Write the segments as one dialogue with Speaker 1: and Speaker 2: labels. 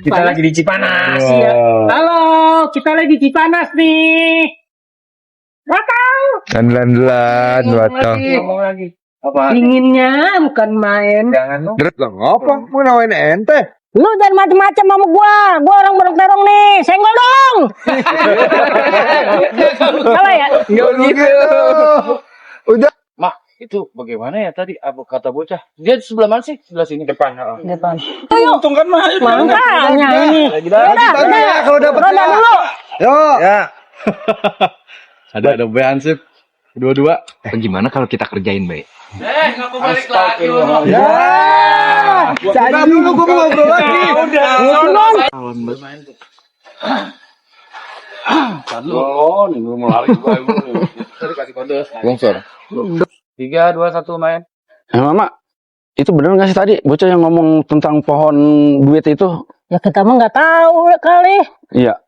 Speaker 1: Kita lagi di Cipanas.
Speaker 2: Wow.
Speaker 1: Ya. Halo, kita lagi di Cipanas nih. Watau.
Speaker 2: Andalan watau.
Speaker 1: Ngomong lagi.
Speaker 3: Apa?
Speaker 1: Dinginnya bukan main.
Speaker 3: Jangan.
Speaker 2: Deret lah ngapa? Mau nawain ente?
Speaker 1: Lu jangan macem-macem sama gua orang berterong nih. Senggol dong. Salah ya?
Speaker 3: Enggak gitu.
Speaker 2: Udah.
Speaker 3: Mak, itu bagaimana ya tadi? Apa kata bocah? Dia di sebelah mana sih? Sebelah sini. Depan.
Speaker 1: Depan.
Speaker 3: Untung kan mah.
Speaker 1: Makanya ini. Udah,
Speaker 2: kalau dapat
Speaker 1: roda dulu.
Speaker 2: Yo.
Speaker 3: Ya. Ada behansip. Dua-dua.
Speaker 4: Gimana kalau kita kerjain, Bay?
Speaker 3: Ngaku balik lagi lu.
Speaker 2: Ya. Kita dulu gua mau ngobrol lagi.
Speaker 3: Udah. Oh, nih mau lari gua. Tadi kasih kode.
Speaker 2: Longsor.
Speaker 3: 3, 2, 1 main.
Speaker 4: Mama, itu bener nggak sih tadi bocah yang ngomong tentang pohon duit itu?
Speaker 1: Ya kita mah nggak tahu kali.
Speaker 4: Iya.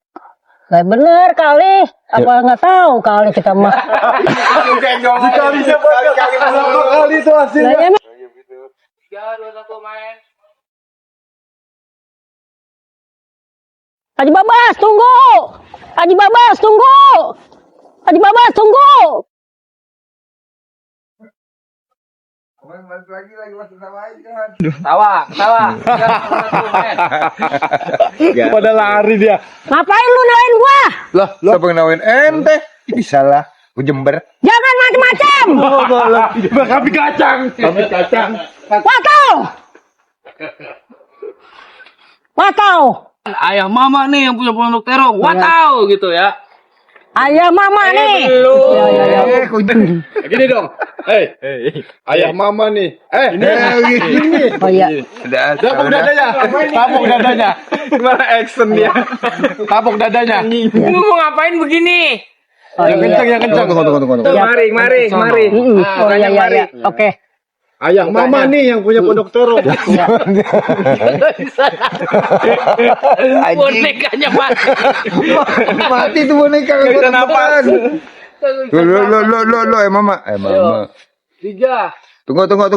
Speaker 1: Nggak bener kali. Apa nggak tahu kali kita mah.
Speaker 2: Sekali kali itu hasilnya.
Speaker 1: Lah, ya,
Speaker 3: 3, 2, 1 main.
Speaker 1: Haji Babas, tunggu. Haji Babas, tunggu. Haji Babas, tunggu.
Speaker 3: Tawa. 3, 2, 1 main.
Speaker 2: Pada lari dia.
Speaker 1: Ngapain lu nyalain gua?
Speaker 2: Lah, siapa yang nawain ente? Bisa lah. Gua Jember.
Speaker 1: Jangan macem-macem.
Speaker 2: Kami kacang.
Speaker 1: Watau. Watau.
Speaker 3: Ayah mama nih yang punya pondok terong. Watau gitu ya.
Speaker 1: Ayah mama nih.
Speaker 3: Gini dong. Ayah mama nih.
Speaker 2: Gini.
Speaker 1: Oh iya.
Speaker 2: Tapuk dadanya. Mana action dia? Tapuk dadanya.
Speaker 3: Lu mau ngapain begini?
Speaker 2: Yang kencang. Tunggu.
Speaker 3: Mari.
Speaker 1: Oh iya. Oke.
Speaker 2: Ayah mama nih yang punya pondok terong.
Speaker 3: Bonekanya mati.
Speaker 2: Mati tuh boneka kagak napas. Lo mama. Mama.
Speaker 3: 3.
Speaker 2: Tunggu.
Speaker 3: Bentar,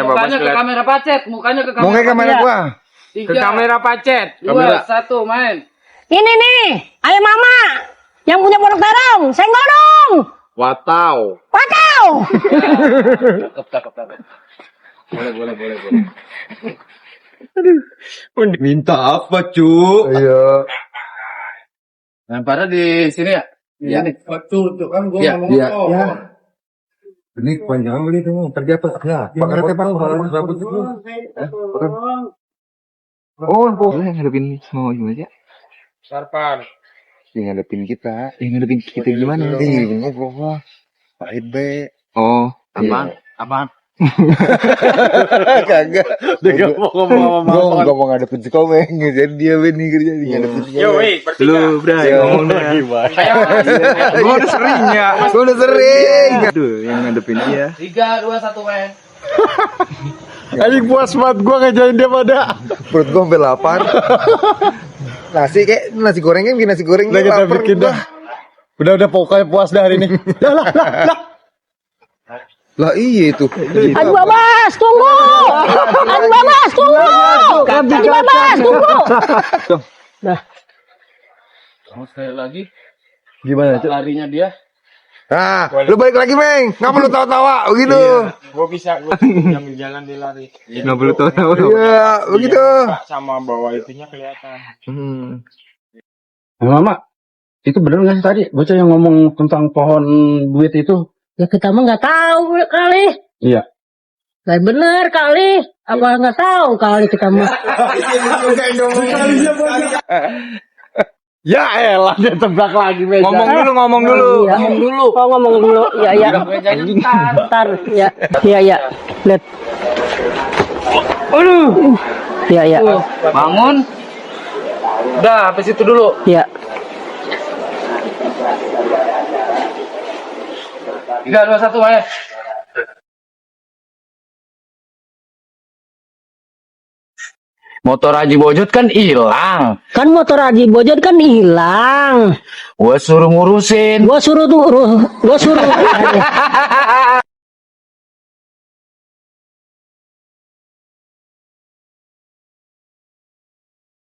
Speaker 3: mukanya ke kamera pacet. Mukanya ke
Speaker 2: kamera gua.
Speaker 3: 3. Ke kamera pacet. 2, 1 main.
Speaker 1: Ini nih. Ayah mama. Yang punya pondok terong. Senggol dong.
Speaker 2: Watau.
Speaker 3: Cakep. Boleh.
Speaker 2: Minta apa, cu? Iya.
Speaker 3: Lemparnya di sini ya? Iya nih.
Speaker 5: Tuh kan gua ngomong.
Speaker 2: Iya. Ini panjang beli tuh, kerja apa? Ya, pakai rambut itu. Oh,
Speaker 4: Boleh ngadepin semua gimana sih?
Speaker 3: Sarpan.
Speaker 2: ngadepin kita.
Speaker 4: Ngadepin kita gimana?
Speaker 2: Ngobrol. Pahit be.
Speaker 4: Oh,
Speaker 3: Apaan?
Speaker 2: Kagak.
Speaker 4: dia mau ngomong sama
Speaker 2: Gua mau ngadepin si Komeng. Jadi dia be nih kerja di ngadepin si Komeng.
Speaker 4: lu, Bray, ngomong lagi,
Speaker 2: Gua udah sering ya.
Speaker 4: Aduh, yang ngadepin dia.
Speaker 3: 3, 2, 1 main.
Speaker 2: Anjing puas banget gua ngejain dia pada. Perut gua sampai lapar. Nasi goreng kan bikin nasi goreng. Udah kita bikin dah. Udah pokoknya puas dah hari ini. Lah iya itu.
Speaker 1: Haji Babas, tunggu. Haji Babas, tunggu. Nah,
Speaker 3: Sekali lagi.
Speaker 2: Gimana, Cuk?
Speaker 3: Larinya dia.
Speaker 2: Nah, lu balik lagi, Meng. Ngapa lu tawa-tawa begitu?
Speaker 5: Gua sambil jalan dia lari.
Speaker 4: Nggak perlu tahu.
Speaker 2: Iya, begitu.
Speaker 5: Sama bawah itunya kelihatan.
Speaker 4: Mama, itu bener nggak sih tadi bocah yang ngomong tentang pohon duit itu?
Speaker 1: ya kita mah nggak tahu kali.
Speaker 4: Iya.
Speaker 1: Nggak bener kali. Apa nggak tahu kali kita mah.
Speaker 2: Ya elah, dia tebak lagi meja.
Speaker 3: Ngomong dulu.
Speaker 1: Iya. Oh, ngomong dulu. Iya. Bentar. Ya. Lihat.
Speaker 3: Aduh.
Speaker 1: Ya.
Speaker 3: Bangun. Udah, sampai situ dulu.
Speaker 1: Ya.
Speaker 3: 3, 2, 1 main. Motor Haji Bojot kan hilang.
Speaker 1: Kan motor Haji Bojot kan hilang.
Speaker 3: Gua suruh ngurusin.
Speaker 1: Gua suruh